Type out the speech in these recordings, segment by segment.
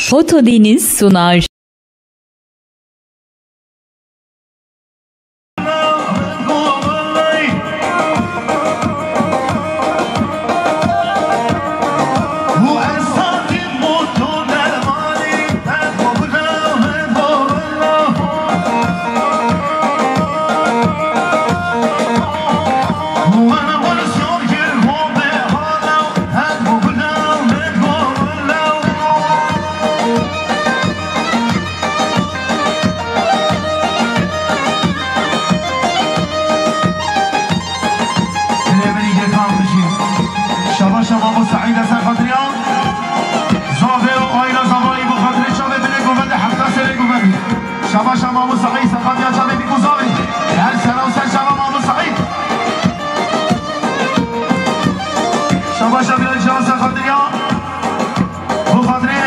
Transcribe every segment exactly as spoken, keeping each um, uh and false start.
Fotodeniz sunar. Dilê min î girkan bijî. Şabaşa Mamo Seîd, ser xatiriya zavê û aîla zavalî, bo xatirê çavê binê govendê hefta serê govendî. Şabaşa Mamo Seîd, ser xatiriya çavê bîk û zavê. Her sera û ser çava Mamo Seîd. Şabaşa Bilal Cihan, ser xatiriya, bo xatirê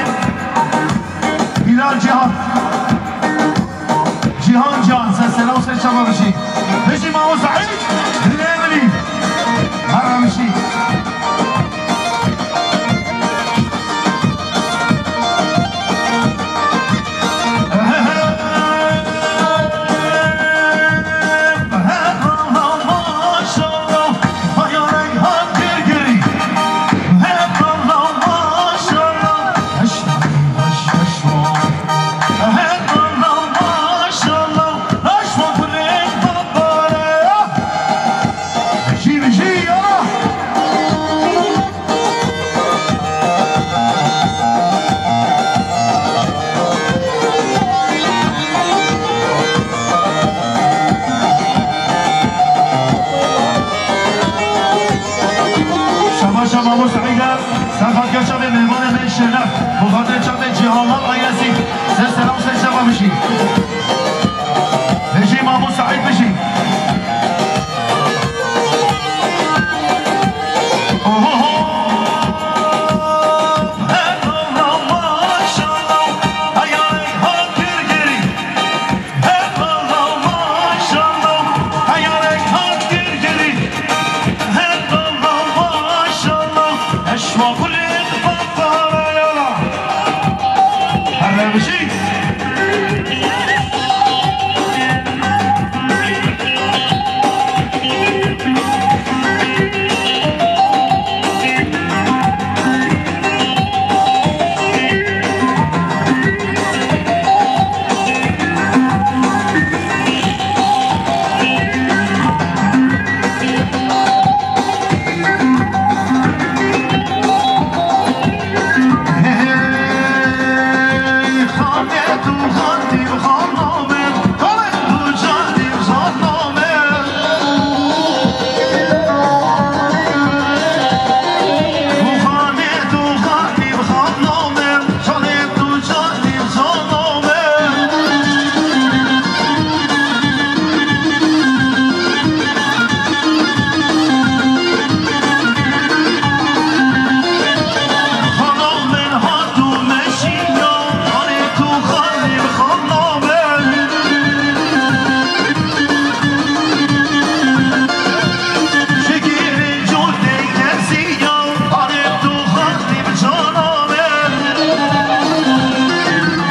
Bilal Cihan. Cihan Cihan, ser sera û ser çava bijî. Bijî Mamo Seîd, dilê min î. Merhaba bijî. Şabaşa Mamo Seîd e, ser xatirê çavê mêvanê me şeref, bo xatirê çavê Cîhanlal aîlesî, ser sera û ser çava bijî. Bijî Mamo Seîd, bijî.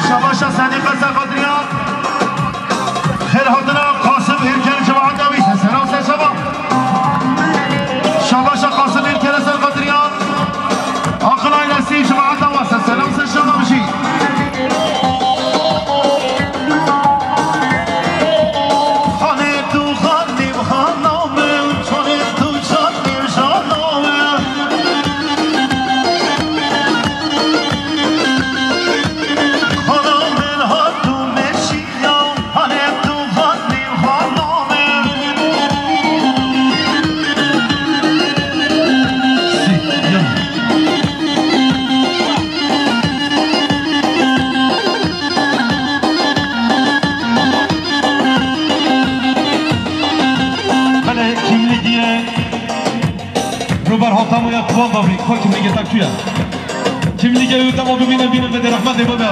Şabaşa Sedîqe Sefedriya. Xêr hatina Qasim Êlker, cemaeta wî, ser sera û ser çava. Şabaşa Qasim Êlker, ser xatiriya Aqil aîlesî, cemaeta wa, ser sera û ser çava bijî. Xanê tu xanî xana min, çonê tu çanî jana min. Xana min hat û meşî. Belê, kimlîgiyê Rober Hatamoya Kuwan Davrî, xwe kimlîgê te ku ye? Kimlîgê wî dema bibîne, bîne vedê rehmetê bibe.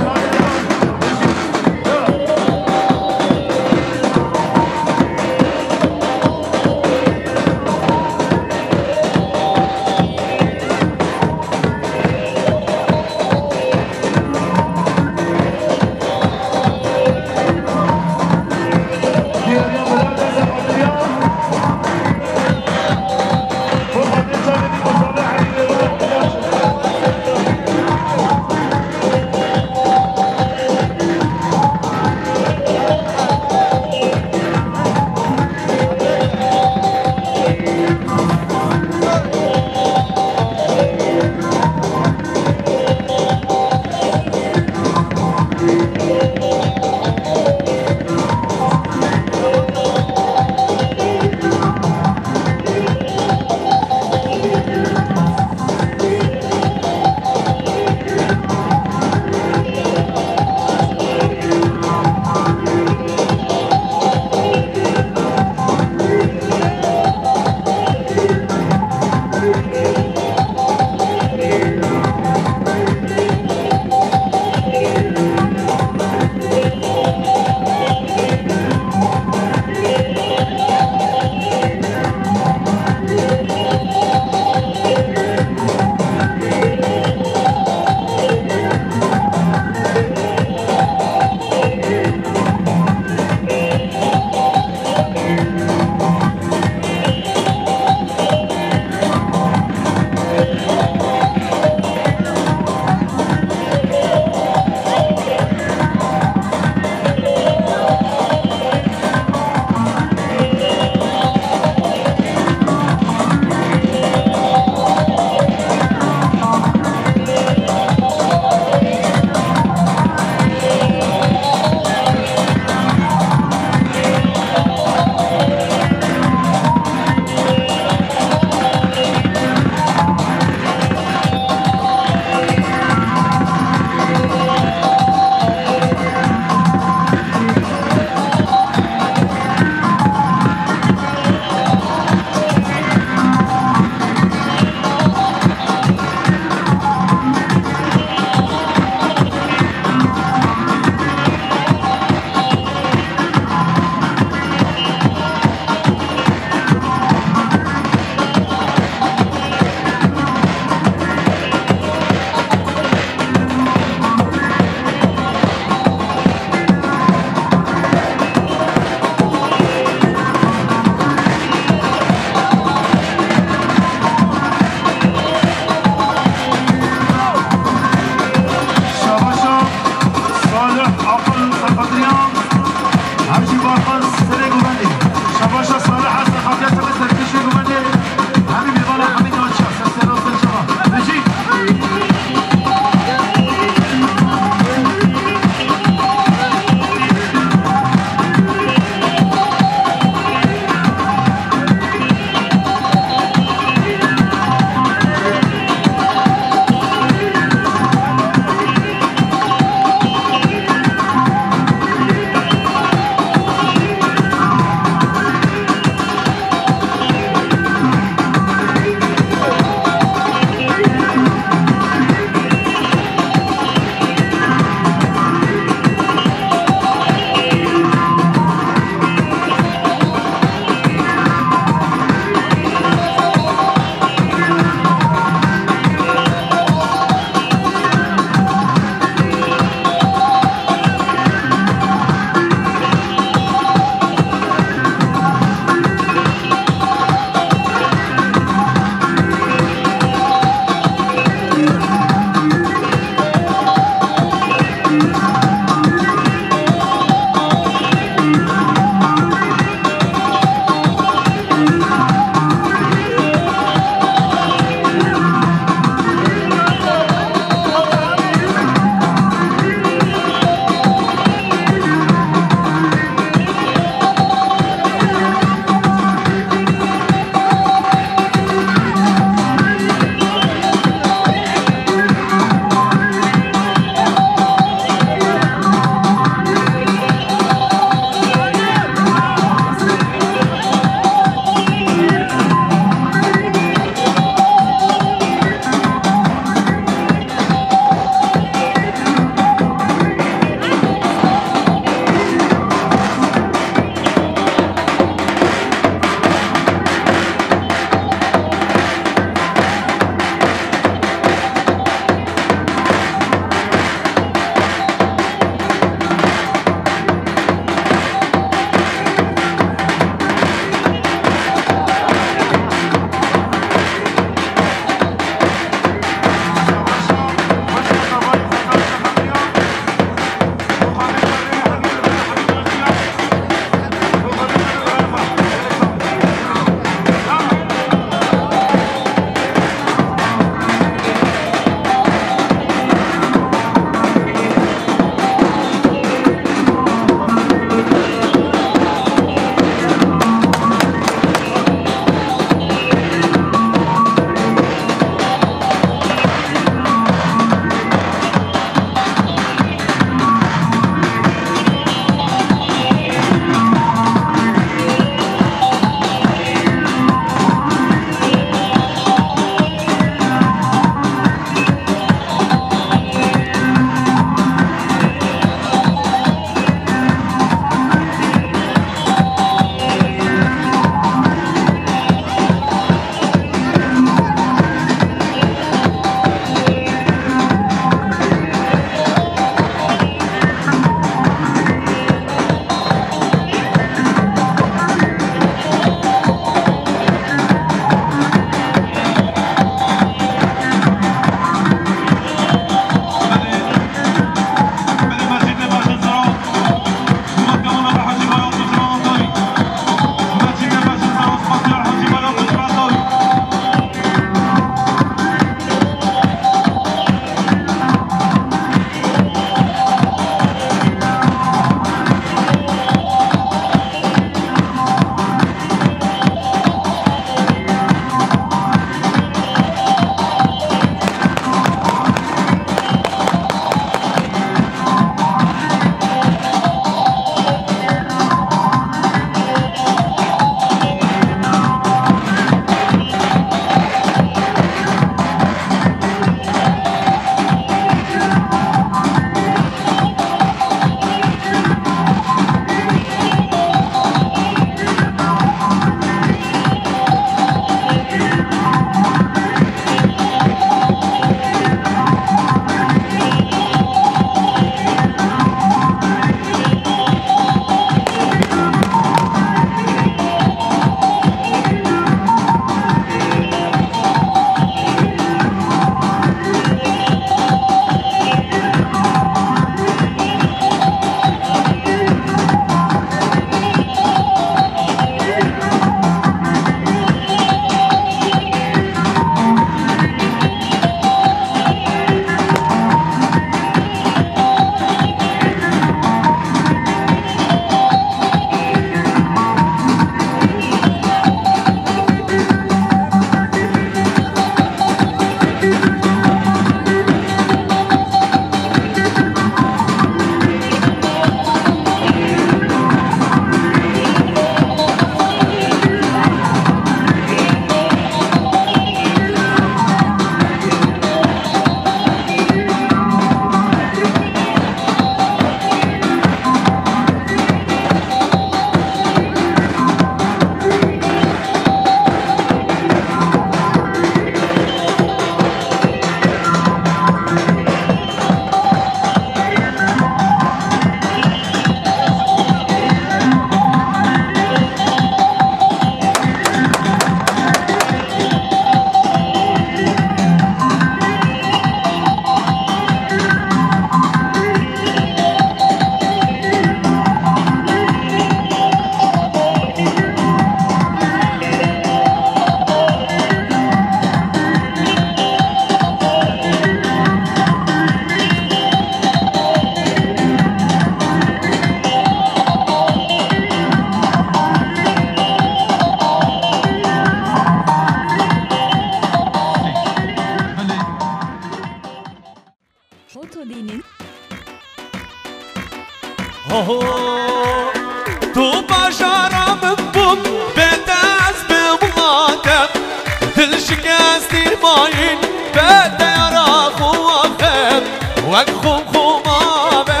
Wek xûm xûma be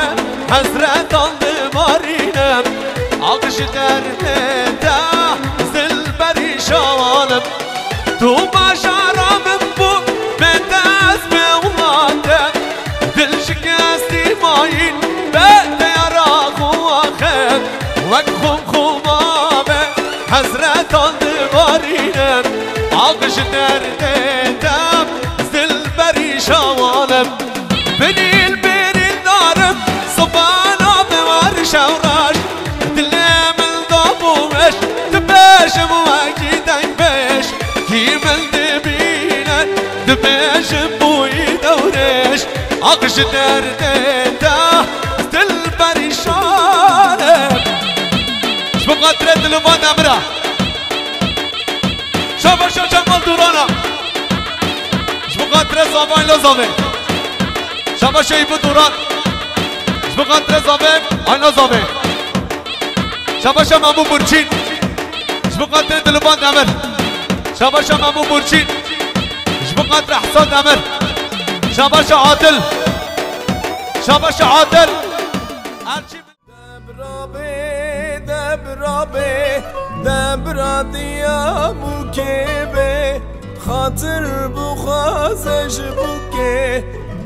hezretan dibarînim, aq ji derdê te zilberî şawanim. Tu bajara min bû, bê dest bê welatem, dil şikestî mayîn be teyara xwe axim. Wek xûm xûma be hezretan dibarînim, aq ji derdê te zilberî şawanim. Binîl birîndarim, sibana bi war şewraş. Dilê min da bû weş, dibêjim wekî dengbêj. Kî min dibîne, dibêjim bûyî dewrêj. Aq ji derdê te, dil perîşan e. Ji bo xatirê Dilûban Demira. Şabaşa Cemal Durana. Ji bo xatirê Zava Ayla Zavê. Şabaşa Îbû Duran. Ji bo xatirê Zavê Ayla Zavê. Şabaşa Memû Burçîn. Ji bo xatirê Dilûban Demir. Şabaşa Memû Burçîn. Ji bo xatirê Hesa Demir. Şabaşa Adil. Şabaşa Adil. Erçî Debra bê, debra bê, debra Diyabûkê bê. Xatir bixwaze ji bûkê,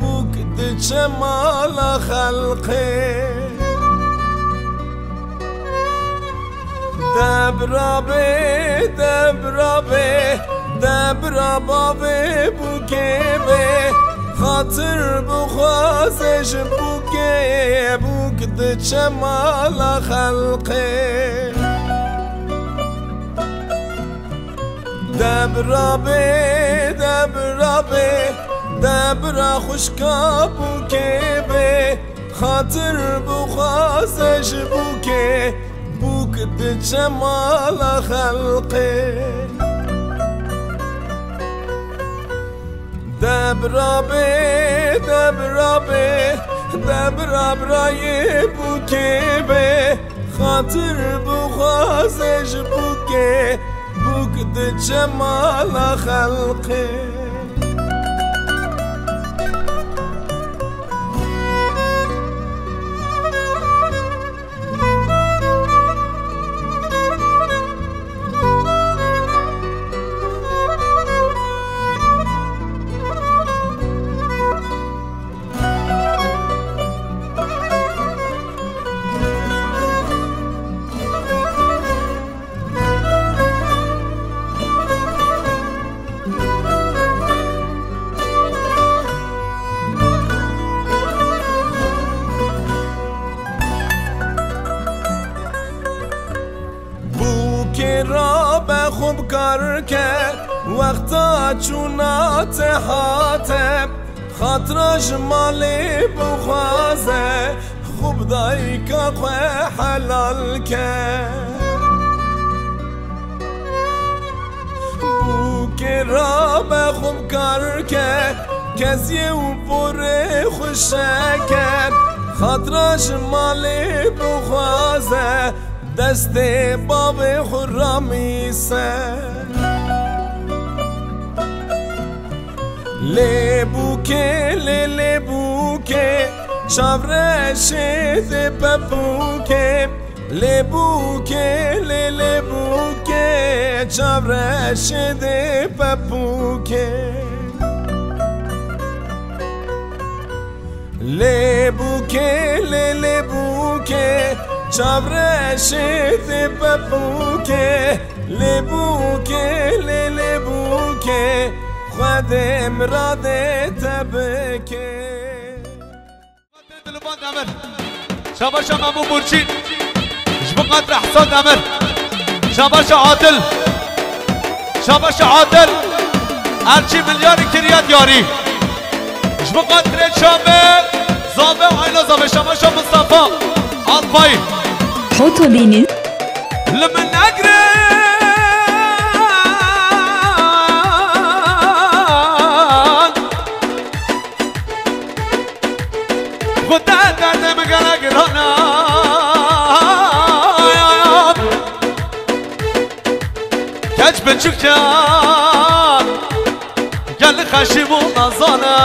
bûk diçe mala xelqê. Debra bê, debra bê, debra bavê bûkê bê. Xatir bixwaze ji bûkê, bûk diçe mala xelqê. Debra bê, debra bê, debra xwişka bûkê bê. Xatir bixwaze ji bûkê, bûk diçe mala xelqê. Debra bê, debra bê, debra birayê bûkê bê. Xatir bixwaze ji bûkê, bûk diçe mala xelqê. Bûkê rabe xwe bi kar ke, wexta çûna te hate. Xatira ji malê bixwaze, xwe bi dayika xwe helal ke. Bûkê rabe xwe bi kar ke, keziyê û porê xwe şeke. Xatira ji malê bixwaze, destê bavê xwe ramîse. Lê bûkê, lê, lê bûkê, çavreşê dê pepûkê. Lê bûkê, lê, lê bûkê, çavreşê dê pepûkê. Lê bûkê, lê, lê bûkê, çavreşê dê pepûkê. Lê bûkê, lê, lê bûkê, Xwedê miradê te bikê. Dilban Demir. Şabaşa Memû Burçî. Ji bo xatirê Hesa Demir. Şabaşa Adil. Şabaşa Adil. Erçî Milyarî kiriye diyarî. Ji bo xatirê Çamê Zavê Ayla Zavê. Şabaşa Mustafa Alpay. Foto bînin. Li min negre. Xwe te derdê min gelek giran e. Keç biçûk ya, gel xeşîm û nezane.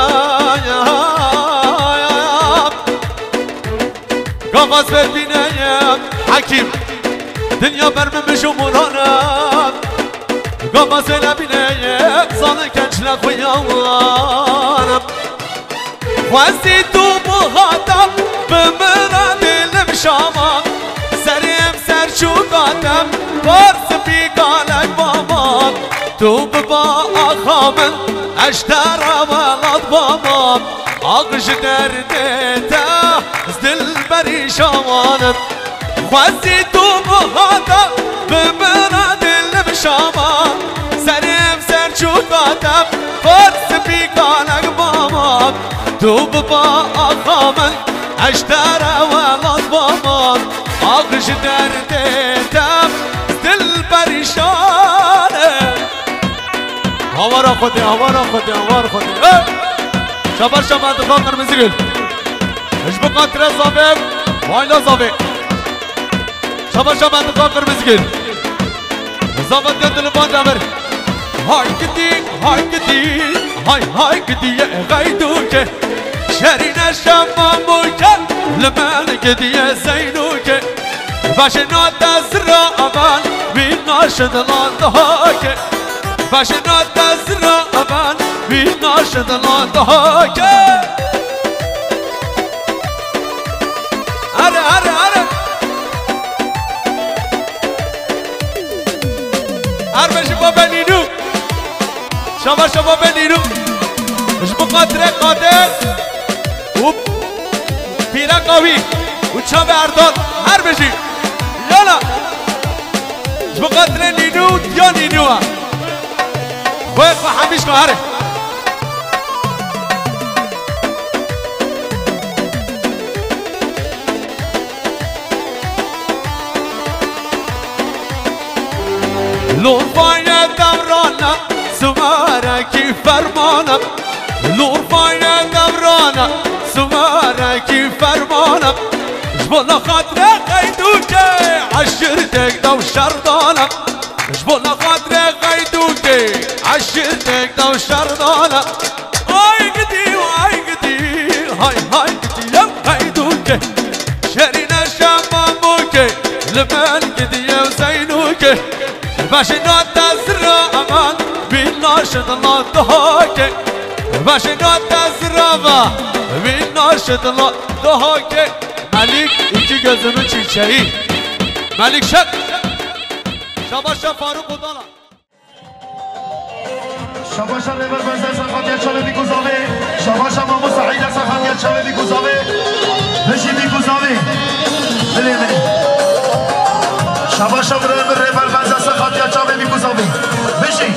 Ez ver bîneyim Hekîm. Dinya ber min bij û mûran e. Gava zêle bîneyim, zane genç le xwe yawan e. Xwezî tu bihata, bi min re dilim şama. Serê em ser çûka te, pars pîkalek bama. Tu biba axa min, ez ji te re welat bama. Ax ji derdê te, ez dilberî şawan im. Xwezî tu bihata, bi min re dilim şama. Serê em ser çûka te, pars pîkalek bama. Tu biba axa min, ez ji te re welat bama. Ax ji derdê te, ez dilberî şawan im. Hawara Xwedê, hawara Xwedê, hawara Xwedê. Hey! Şabaş şaban dixa Qirmizîgil. Ji bo xatirê zavê, vayla zavê. Şabaş şaban dixa Qirmizîgil. Zavê diya dil van dever. Hay gidî, hay gidî, hay hay gidî ye xeydûke. Şerîne şema mûke, li min gidiye zeynûke. Başına da zira aman, bin naşıdılan daha ke. Başına da zira aman, bin naşıdılan daha ke. Are, are, are. Arme ji baba Nînû. Şaba, şaba benîno. Ji bo xatirê Qadir û pîreka wî û çavê Erdal her bijî. Yala. Ji bo xatirê Nînû û diya Nînû e. Xwe xwe hemî ji xwe here. Lûrfayê dewrana, simarekî fermana. Lûrfayê dewrana, simarekî fermana. Ji bo xatirê qeydûkê, eşîrtek dew şerdana. Ji bo xatirê qeydûkê, eşîrtek dew şerdana. Ay gidî, ay gidî, hay hay gidî, yew qeydûkê. Şerîne şema mûkê, li min gidî yew zeynûkê. Veşîna te zira eman, wî naşidla dihakê. Veşîna te zira va, wî naşidla dihakê. Melîk iki gözünü çiçeği. Melîk Şek. Şabaşa Faruk Odala. Şabaşa Rêber Benzer Serxatiya Çavê Bîkuzavê. Şabaşa Mamosta Heyder Serxatiya Çavê Bîkuzavê. Bijî Bîkuzavê. Dilê min. Şabaşa birayê min Rêber Benzer Serxatiya Çavê Bîkuzavê. Bijî.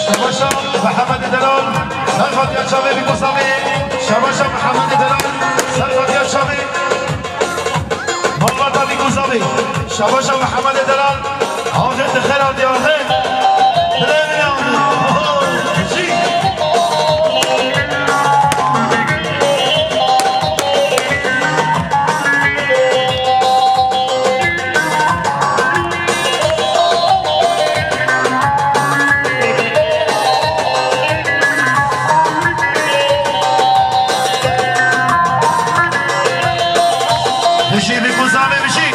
Şabaşa Mehemedê Delal, Serxatiya Çavê Bîkuzavê. Şabaşa Mehemedê Delal, Serxatiya Çavê. Malbata Bîkuzavê. Şabaşa Mehemedê Delal. Axê te xêr hatî axê. Dilê min axê. Oho, çi? Bijî Bîkuzavê bijî.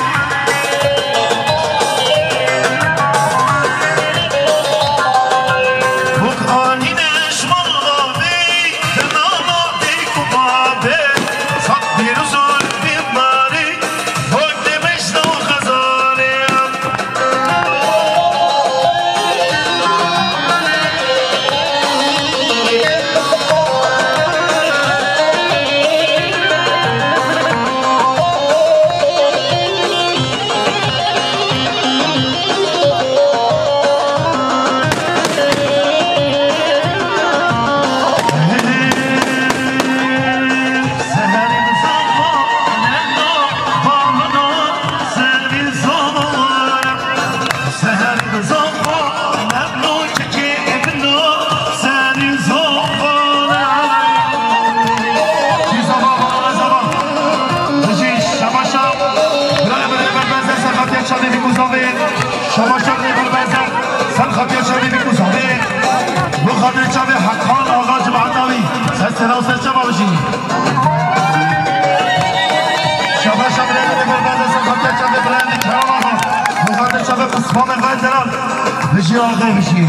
Bijî axê bijî.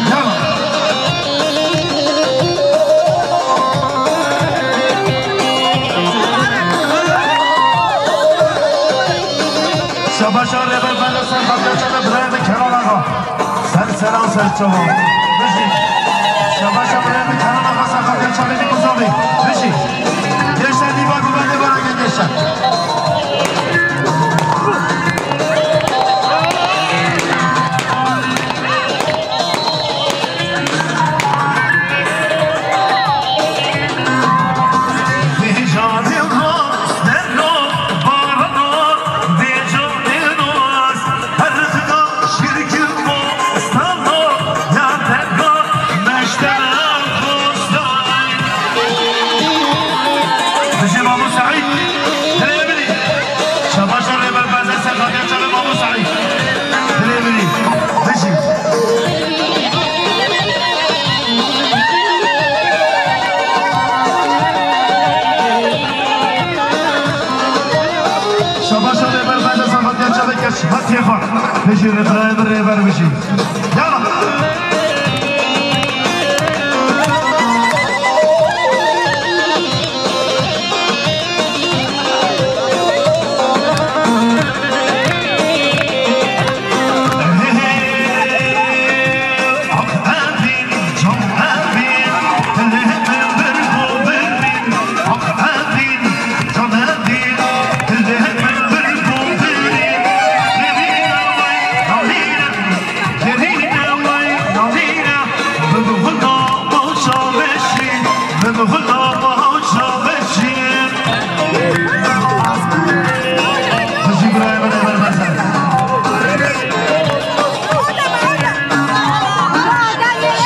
Devam. Şabaşa Rêber Bende ser xatiya çape birayê min Kenan Axa. Ser seran ser çavan. Bijî. Şabaşa birayê min Kenan Axa ser xatiya çape min Kuzavê. Bijî. Gençler, bir bakın, ben de bana gençler. Bijî Mamo Seîd, dilê min î. Şabaşa Rêber Bende ser xatiya çape Mamo Seîd. Dilê min î. Bijî. Şabaşa Rêber Bende ser xatiya çape keç. Hatiye xwe. Bijî Rêber, Rêber bijî. Yala.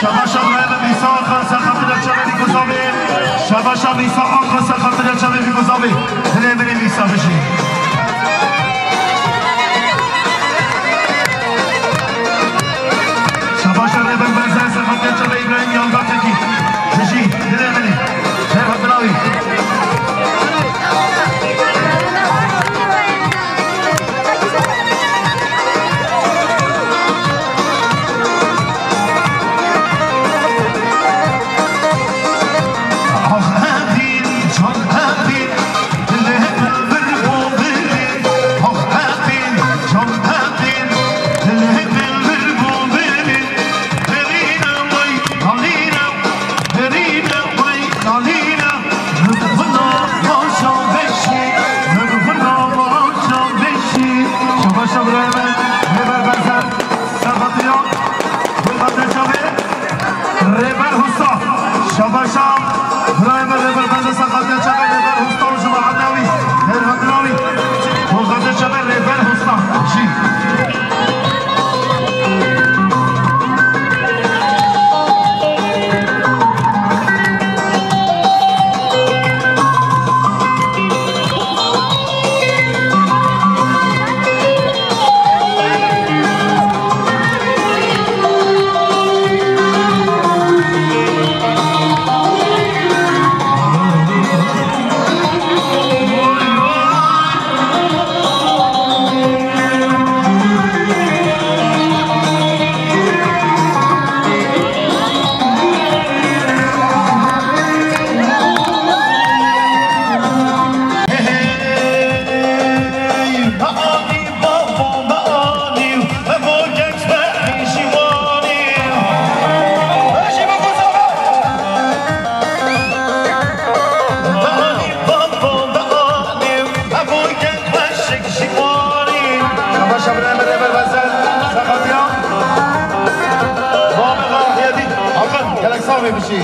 Şabaşa Mîsa Axa ser xatirê çavê Bîkûzavê. Şabaşa Mîsa Axa ser xatirê çavê Bîkûzavê. Dilê min î Mîsa bijî. Şabaşa Rêber Bende ser xatirê çavê Îbrahîm Yandatekî. Bijî, dilê min î. Her hatina wî. Şabaşa birayê min, Rêber Benzer, ser xatirê, bi xatirê çavê, Rêber Husta. Şabaşa birayê min, Rêber Benzer, ser xatirê çavê, Rêber Husta û cemaeta wî. Her hatina wî. Bi xatirê çavê, Rêber Husta. Jî. Şabaşa birayê min Rêber Benzer, ser xatirê. Bavê Xalqiyedî, Hakan, gelek sax bê bijî.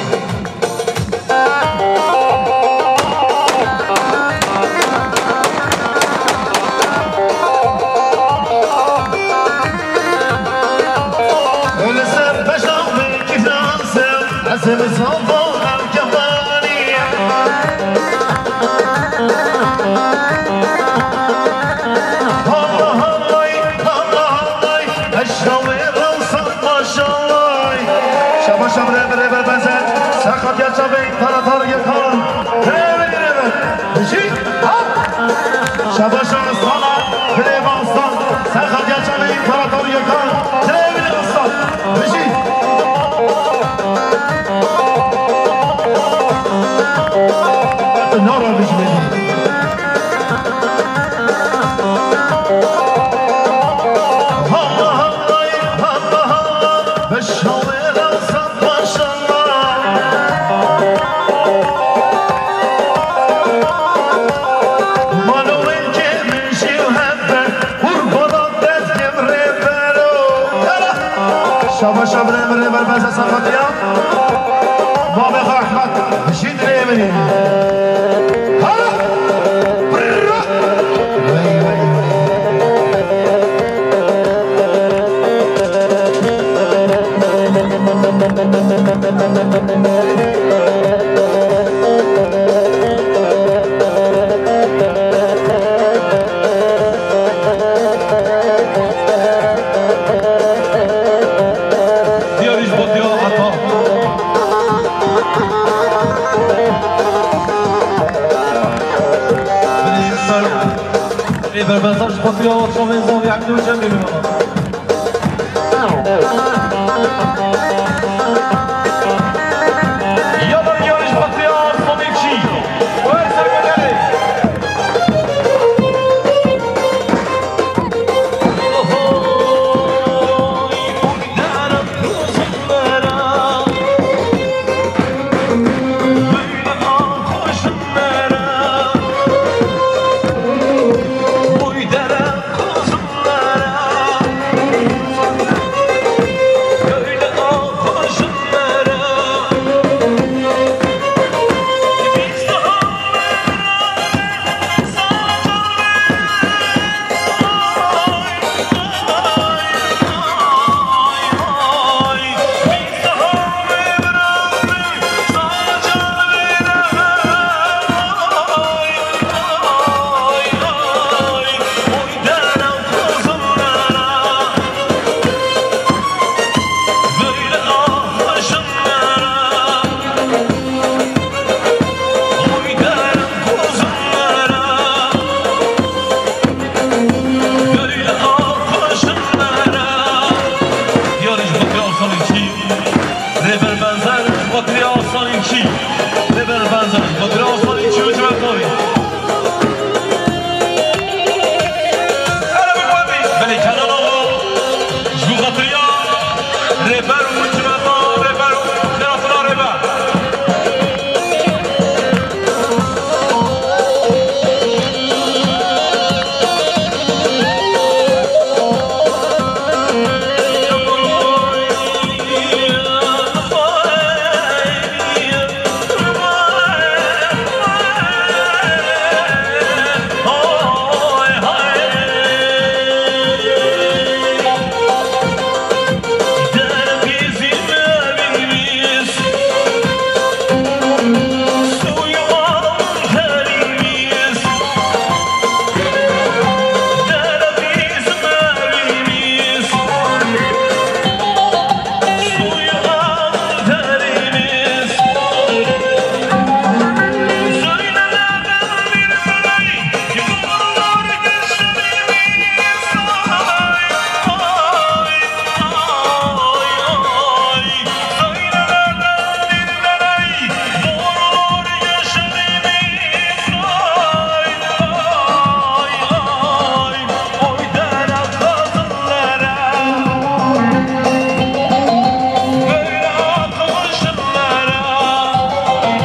Li ser beşa wê kîfran ser, ez ê bi zava ev kefanî. Allah Allah, Allah Allah, eşra wê rewsan maşallah. Şabaşa birê, birê, birê, benzer. Ser xatiya çavê, tara, tara, yekan. Rê, rê, rê, rê. Bijî, ha. Şabaşa Aslan, birê, Aslan. Ser xatiya çavê, tara, tara, yekan. Nara bijimê. Allah Allah, Allah Allah, beşawê Remzan maşallah. Mano wê kê min jî hebe, qurbana destê rêbero. Yala. Şabaş, şabaş, rêber, rêber, ben size sakatı ya. Babê xwe rehmet. Jî dilê min e. Ha! Brrr! Wey, wey, wey. Diyarî ji bo diya Ata. Binê ser. Ê berbezar ji bo diya Ata, Mezar, Yaqûb Cemîl. Yala diyarî ji bo diya Samîkçî. Wer ser guderê. Diyarî ji bo diya Asalî çî. Rêber Benzer ji bo diya Asalî çî. Rêber Benzer ji bo diya Asalî çî û civata wî. Belê Kenan Axa ji bo xatiriya Rêber û civata Rêber û xêratira Rêber.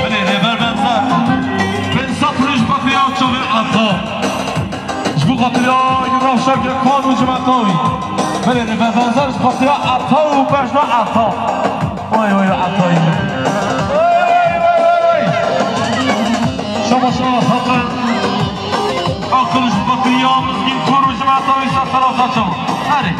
Binê Rêber Benzer, pênc sed roj ji bo xatiriya çavê Ata. Ji bo xatiriya Yura Şevket Xan û civata wî. Belê, Rêber Benzer ji bo xatiriya Ata û bejna Ata. Vay, vay, Atayî min. Vay, vay, vay, vay, vay. Şaba, şaba, Ata. Aqil ji bo xatiriya Mizgîn Kûr û civata wî, ser sera xaça. Erê.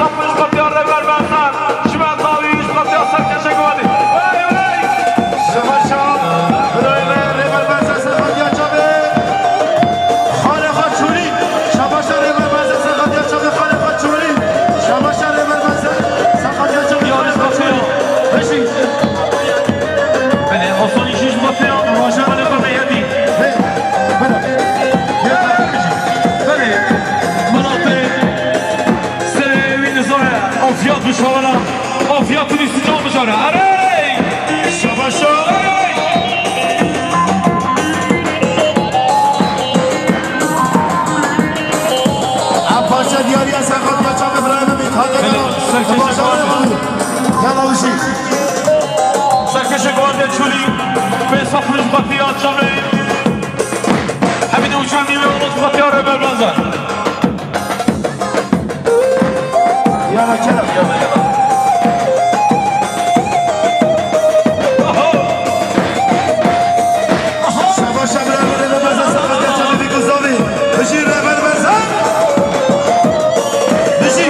Ji xetiya Rêber Barzan, ji me dawî ji xetiya serkêşê guhadî. Hey, hey! Şebaşa, birayê me, Rêber Barzan ser xetiya çavê. Xalê xwe çûrî. Şebaşa Rêber Barzan ser xetiya çavê, Xalê xwe çûrî. Şebaşa Rêber Barzan ser xetiya çavê, Xalê xwe çûrî. Hişî. Belê, Hasanî jî ji xetiya Xalê xwe me yedî. Hey, bira. Belê, milatê serê wî nizam e. Afiyat bi şawala. Afiyat wî sucan bijara. Erê! Şabaşa. Ev parça diyariya sen xatiya çavê birayê min Mîthat Belê, Egen. Serkêşe Şabaşa guhadî. Yala wişî. Serkêşe guhadê çûlî. Pê safin ji xatiya çavê. Hemî de uçan dî ve Umut xatiya Rêber Barzan. Yala kerem. Şabaş, şabaş, Rêber Barzan, sen xatiya çavê bî guzavî. Bijî Rêber Barzan. Bijî.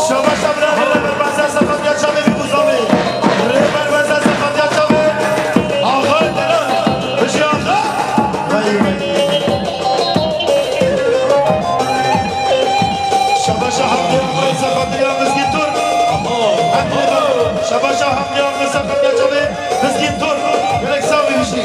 Şabaş, şabaş, Rêber Barzan ser xatiya çavê bî guzavî. Rêber Barzan ser xatiya çavê. Axa Delal. Bijî axa. Vay, vay. Şabaş, Hamdi axa ser xatiya Mizgîn Tur. Şabaş, Hamdi axa ser xatiya çavê. Mizgîn Tur, gelek sax bî bijî.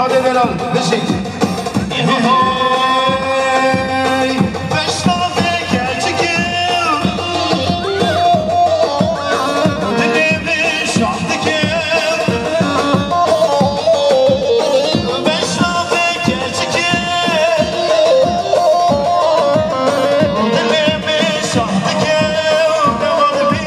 Belal, bijî. Hey, beşnavê gerçikê, dilê min şahdikê. Beşnavê gerçikê, dilê min şahdikê. Devam edin.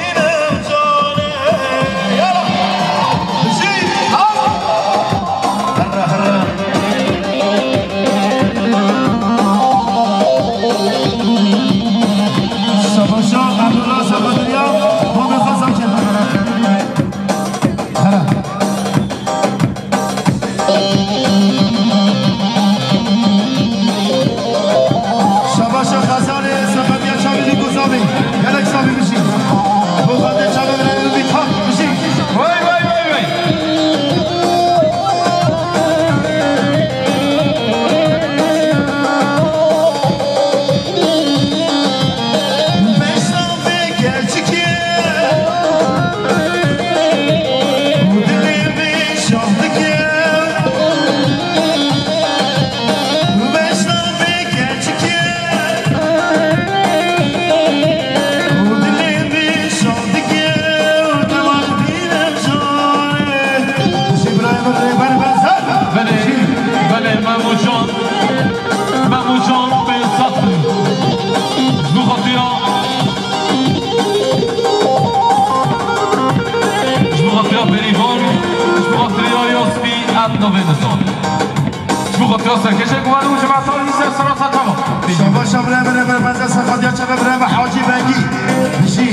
Şabaşa Abdullah Sakatırya, Muhammed Hasan Kemal. Hera. Şabaşa Xezalê, Sakatya Çavê Lîkûzavê. Gelek savî bijî. Bo xatê çavê min ew bî tak bijî. Vay, vay, vay, vay. Beşnavê gerçikê, dilê min şah dike. Beşnavê gerçikê, dilê min şah dike. Dema dibînim canê. Ji birayê min Rêber Benzer. Belê, belê, Memo can. Memo can bê sax. Ji bo xatira, ji bo xatira Berîvan, ji bo xatira Yasmî, em navê nizan. Ji bo xatira serkêşek wan û cemaeta wî ser sera ser çava. Şabaşa birayê min Rêber Benzer, ser xatira çavê birayê min Hacî Bengî. Bijî.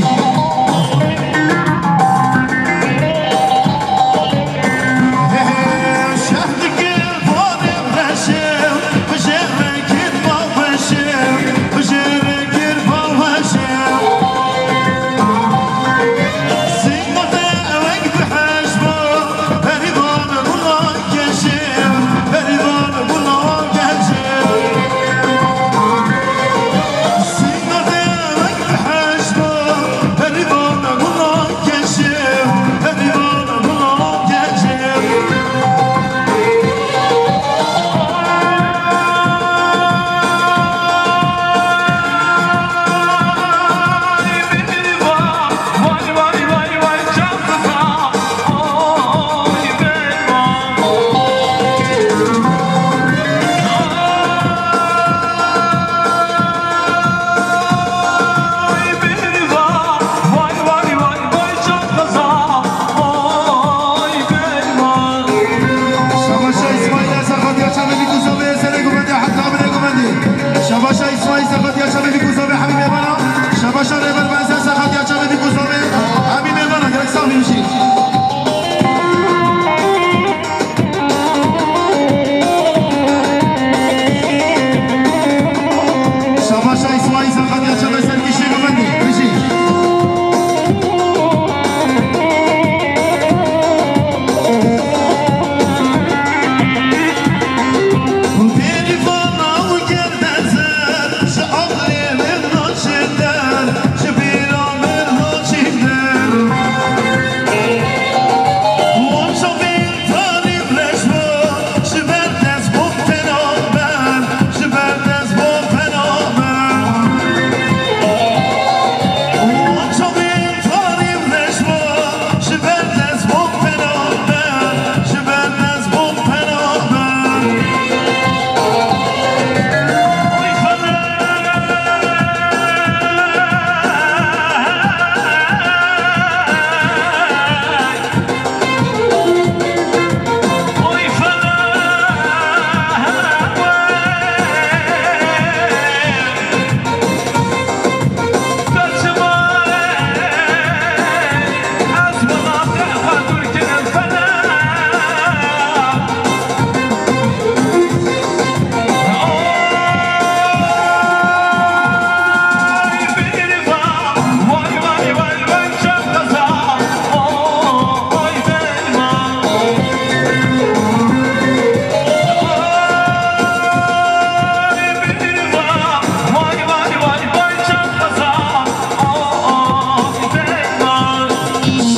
Şabaşa Îsmaîl, Serxatiya çavê Lîkûzavê, serê guvendê, heta binê guvendê. Şabaşa Îsmaîl, Serxatiya çavê Lîkûzavê, hemî mêvana. Şabaşa Rêber Benzer, Serxatiya çavê Lîkûzavê, hemî mêvana. Gelek sax bî bijî. Şabaşa Îsmaîl, Serxatiya çavê ser kişê guvendê. Bijî. Pêrîvana û gerdezer, ji aqlê min naçêtir, ji bîra min naçêtir. Wan çavên tarî reş bû, ji ber dest bû pênaber, ji ber dest bû pênaber. Wan çavên tarî reş bû, ji ber dest bû pênaber, ji ber dest bû pênaber.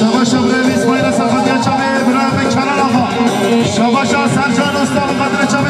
Şabaşa birayê min Îsmaîl, Serxatiya çavê birayê min Kenan Axa. Şabaşa Sercan Sağ olun, Fatih Çam.